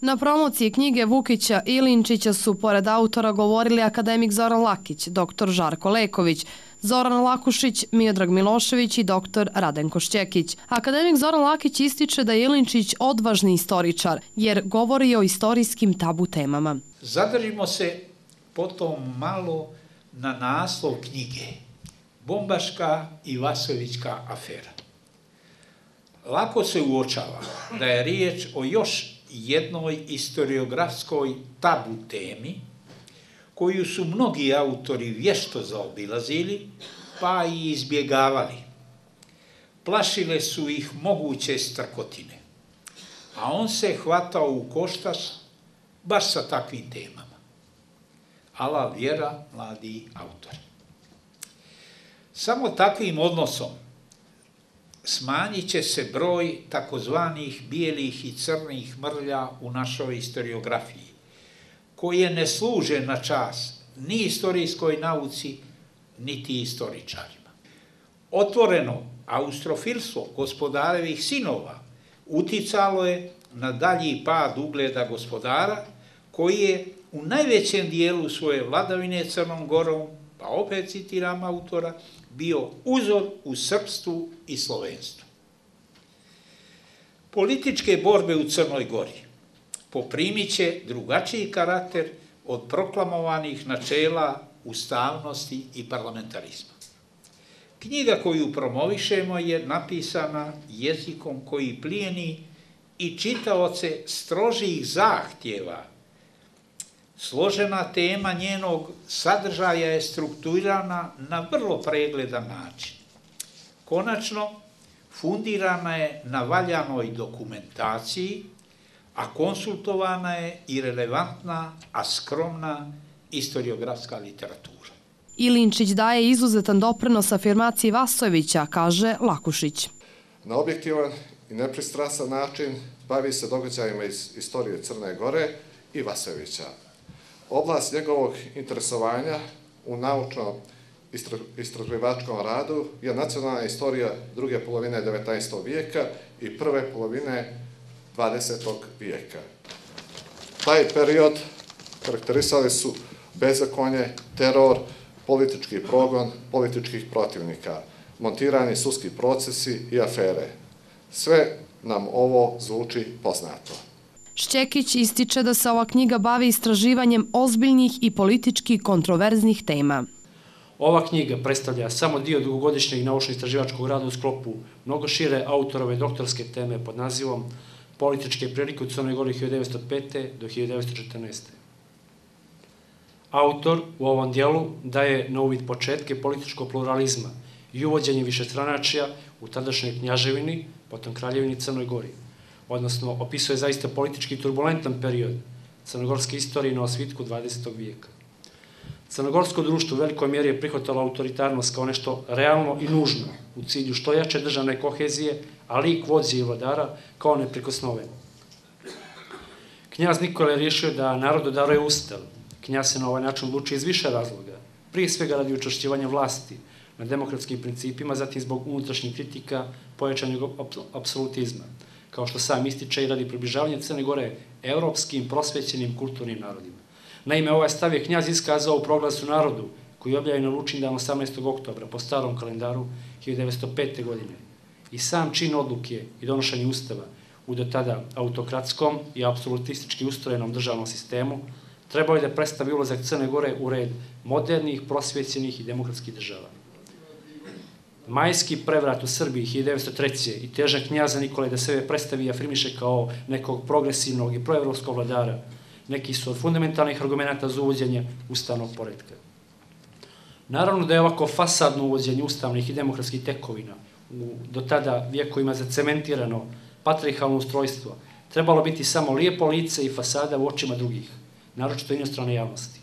Na promociji knjige Vukića i Linčića su pored autora govorili akademik Zoran Lakić, dr. Žarko Leković, Zoran Lakušić, Miodrag Milošević i dr. Radenko Šćekić. Akademik Zoran Lakić ističe da je Ilinčić odvažni istoričar, jer govori o istorijskim tabu temama. Zadržimo se potom malo na naslov knjige Bombaška i Vasojevićka afera. Lako se uočava da je riječ o još jednoj historiografskoj tabu temi koju su mnogi autori vješto zaobilazili pa i izbjegavali. Plašile su ih moguće strkotine, a on se hvatao u koštac baš sa takvim temama. Ala vjera, mladi autori. Samo takvim odnosom smanjit će se broj takozvanih bijelih i crnih mrlja u našoj historiografiji, koje ne služe na čast ni istorijskoj nauci, niti istoričarima. Otvoreno austrofilstvo gospodarevih sinova uticalo je na dalji pad ugleda gospodara, koji je u najvećem dijelu svoje vladavine Crnom Gorom, pa opet citiram autora, bio uzor u srpstvu i slovenstvu. Političke borbe u Crnoj Gori poprimit će drugačiji karakter od proklamovanih načela ustavnosti i parlamentarizma. Knjiga koju promovišemo je napisana jezikom koji plijeni i čitaoce strožih zahtjeva. Složena tema njenog sadržaja je strukturirana na vrlo pregledan način. Konačno, fundirana je na valjanoj dokumentaciji, a konsultovana je i relevantna, a skromna historiografska literatura. Ilinčić daje izuzetan doprinos afirmaciji Vasojevića, kaže Lakušić. Na objektivan i nepristrasan način bavi se događajima iz istorije Crne Gore i Vasojevića. Oblast njegovog interesovanja u naučno-istraživačkom radu je nacionalna istorija druge polovine 19. vijeka i prve polovine 20. vijeka. Taj period karakterisali su bezakonje, teror, politički progon političkih protivnika, montirani sudski procesi i afere. Sve nam ovo zvuči poznato. Šćekić ističe da se ova knjiga bavi istraživanjem ozbiljnih i politički kontroverznih tema. Ova knjiga predstavlja samo dio dugogodišnjeg naučno-istraživačkog rada u sklopu mnogo šire autorove doktorske teme pod nazivom Političke prilike u Crnoj Gori 1905. do 1914. Autor u ovom dijelu daje na uvid početke političkog pluralizma i uvođenje višestranačja u tadašnjoj knjaževini, potom kraljevini Crnoj Gori, odnosno opisuje zaista politički turbulentan period crnogorske istorije na osvitku 20. vijeka. Crnogorsko društvo u velikoj mjeri je prihvatalo autoritarnost kao nešto realno i nužno u cilju što jače državne kohezije, a lik vođe i vladara kao neprikosnoven. Knjaz Nikola je riješio da narodu daruje ustav. Knjaz se na ovaj način odlučio iz više razloga. Prije svega radi učvršćivanja vlasti na demokratskim principima, zatim zbog unutrašnjih kritika pojačanog apsolutizma, kao što sam ističe i radi približavanja Crne Gore evropskim prosvećenim kulturnim narodima. Naime, ovaj stav je knjaz iskazao u proglasu narodu, koji je objavljen na Lučindan 18. oktobra po starom kalendaru 1905. godine. I sam čin odluke i donošenje ustava u do tada autokratskom i apsolutistički ustrojenom državnom sistemu trebao je da predstavi ulazak Crne Gore u red modernih, prosvećenih i demokratskih država. Majski prevrat u Srbiji 1903. i težnja knjaza Nikole da sebe predstavi i afirmiše kao nekog progresivnog i proevropskog vladara, neki su od fundamentalnih argumenta za uvođenje ustavnog poretka. Naravno da je ovako fasadno uvođenje ustavnih i demokratskih tekovina u do tada vijekovima zacementirano patriarhalno ustrojstvo trebalo biti samo lijepo lice i fasada u očima drugih, naročito inostrane javnosti.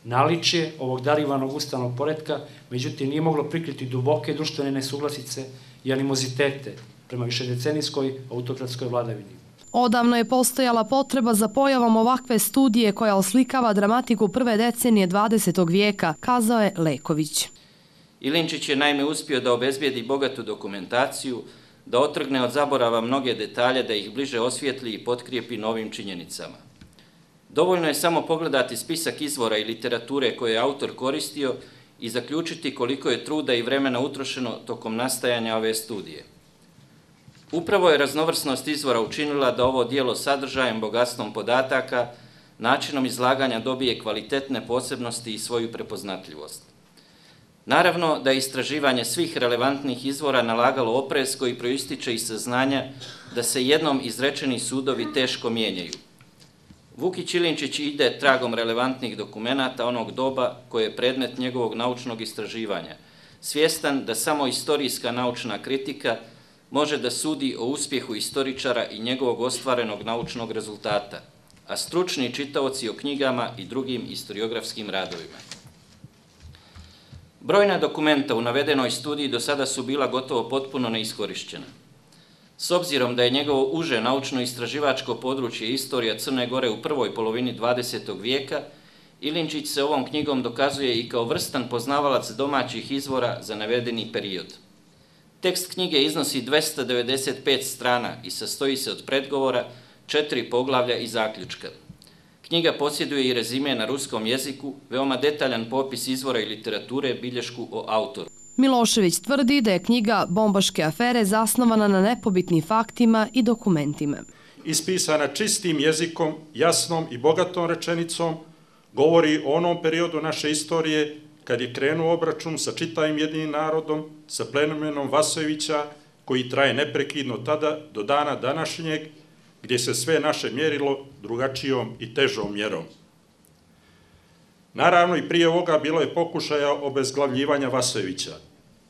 Naličje ovog darivanog ustavnog poretka, međutim, nije moglo prikriti duboke društvene nesuglasice i animozitete prema višedecenijskoj autokratskoj vladavini. Odavno je postojala potreba za pojavom ovakve studije koja oslikava dramatiku prve decenije 20. vijeka, kazao je Leković. Ilinčić je naime uspio da obezbijedi bogatu dokumentaciju da otrgne od zaborava mnoge detalje, da ih bliže osvijetli i potkrijepi novim činjenicama. Dovoljno je samo pogledati spisak izvora i literature koje je autor koristio i zaključiti koliko je truda i vremena utrošeno tokom nastajanja ove studije. Upravo je raznovrsnost izvora učinila da ovo djelo sadržajem, bogatstvom podataka, načinom izlaganja dobije kvalitetne posebnosti i svoju prepoznatljivost. Naravno da je istraživanje svih relevantnih izvora nalagalo oprez koji proističe iz saznanja da se jednom izrečeni sudovi teško mijenjaju. Vukić Ilinčić ide tragom relevantnih dokumenata onog doba koje je predmet njegovog naučnog istraživanja, svjestan da samo istorijska naučna kritika može da sudi o uspjehu istoričara i njegovog ostvarenog naučnog rezultata, a stručni čitaoci o knjigama i drugim historiografskim radovima. Brojna dokumenta u navedenoj studiji do sada su bila gotovo potpuno neiskorišćena. S obzirom da je njegovo uže naučno-istraživačko područje istorija Crne Gore u prvoj polovini 20. vijeka, Ilinčić se ovom knjigom dokazuje i kao vrstan poznavalac domaćih izvora za navedeni period. Tekst knjige iznosi 295 strana i sastoji se od predgovora, 4 poglavlja i zaključka. Knjiga posjeduje i rezime na ruskom jeziku, veoma detaljan popis izvora i literature, bilješku o autoru. Milošević tvrdi da je knjiga Bombaške afere zasnovana na nepobitnim faktima i dokumentima. Ispisana čistim jezikom, jasnom i bogatom rečenicom, govori o onom periodu naše istorije kad je krenuo obračun sa čitavim jedinim narodom, sa plemenom Vasojevića, koji traje neprekidno tada do dana današnjeg, gdje se sve naše mjerilo drugačijom i težom mjerom. Naravno i prije ovoga bilo je pokušaja obezglavljivanja Vasojevića.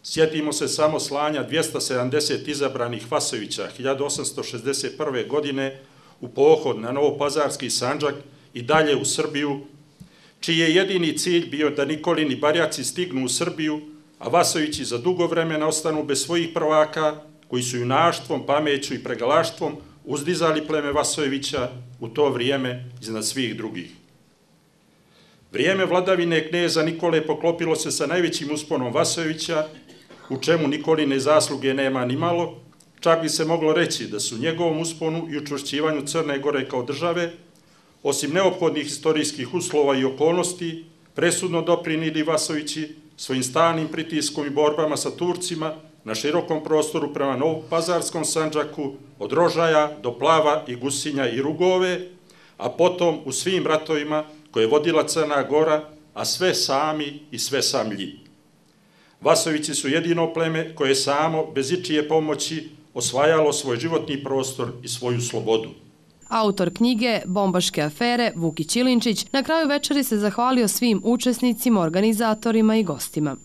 Sjetimo se samo slanja 270 izabranih Vasojevića 1861. godine u pohod na Novopazarski Sandžak i dalje u Srbiju, čiji je jedini cilj bio da Nikolini barjaci stignu u Srbiju, a Vasojevići za dugo vremena ostanu bez svojih prvaka, koji su junaštvom, pameću i pregalaštvom uzdizali pleme Vasojevića u to vrijeme iznad svih drugih. Vrijeme vladavine kneza Nikole poklopilo se sa najvećim usponom Vasojevića, u čemu Nikoline zasluge nema ni malo, čak bi se moglo reći da su njegovom usponu i učvršćivanju Crne Gore kao države, osim neophodnih istorijskih uslova i okolnosti, presudno doprinijeli Vasojevići svojim stalnim pritiskom i borbama sa Turcima na širokom prostoru prema Novopazarskom Sandžaku, od Rožaja do Plava i Gusinja i Rugove, a potom u svim ratovima koje je vodila Crna Gora, a sve sami i sve samlji. Vasojevići su jedino pleme koje je samo, bez ičije pomoći, osvajalo svoj životni prostor i svoju slobodu. Autor knjige Bombaške afere, Vukić Ilinčić, na kraju večeri se zahvalio svim učesnicima, organizatorima i gostima.